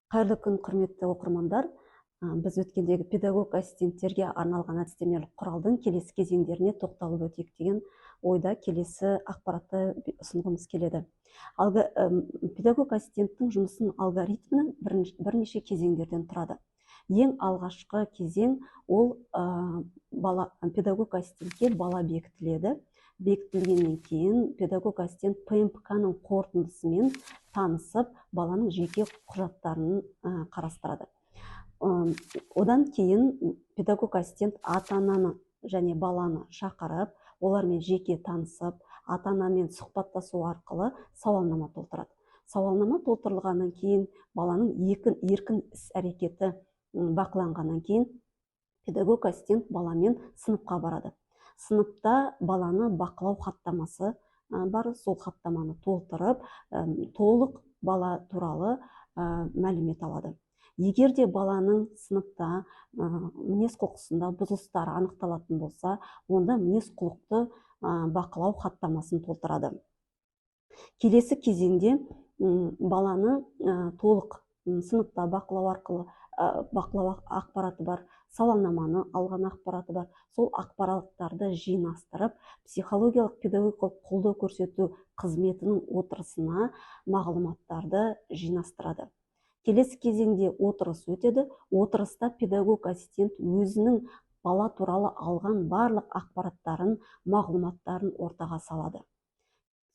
Қайырлы күн, құрметті оқырмандар! Біз өткендегі педагог ассистенттерге арналған әдістемелік құралдың келесі кезеңдеріне тоқталып өтейік деген ойда келесі ақпаратты ұсынғымыз келеді. Педагог ассистенттің жұмысының алгоритмі бірнеше кезеңдерден тұрады. Ең алғашқы кезең ол бала, педагог ассистентке бала бекітіледі. Бекітілгеннен кейін педагог ассистент ПМПК-ның қорытындысымен танысып, баланың жеке құжаттарын қарастырады. Одан кейін педагог ассистент ата-ананы және баланы шақырып, олармен жеке танысып, ата-анамен сұхбаттасу арқылы сауалнама толтырады. Сауалнама толтырылғаннан кейін, баланың еркін іс әрекеті бақыланғаннан кейін педагог ассистент баламен сыныпқа барады. Сыныпта баланы бақылау хаттамасы бар, сол хаттаманы толтырып, толық бала туралы мәлімет алады. Егер де баланың сыныпта мінез құлқысында бұзылыстар анықталатын болса, онда мінез құлықты бақылау хаттамасын толтырады. Келесі кезеңде баланы толық сыныпта бақылау арқылы, бақылау ақпараты бар, сауалнаманы алған ақпараты бар, сол ақпараттарды жинастырып, психологиялық педагогикалық қолдау көрсету қызметінің отырысына мағлұматтарды жинастырады. Келесі кезеңде отырыс өтеді. Отырыста педагог ассистент өзінің бала туралы алған барлық ақпараттарын, мағлұматтарын ортаға салады.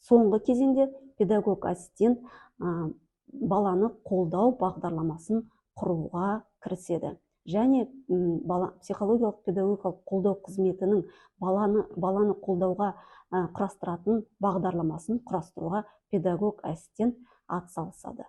Соңғы кезеңде педагог ассистент баланы қолдау бағдарламасын құруға кіріседі және бала, психологиялық педагогикалық қолдау қызметінің баланы қолдауға құрастыратын бағдарламасын құрастыруға педагог ассистент атсалысады.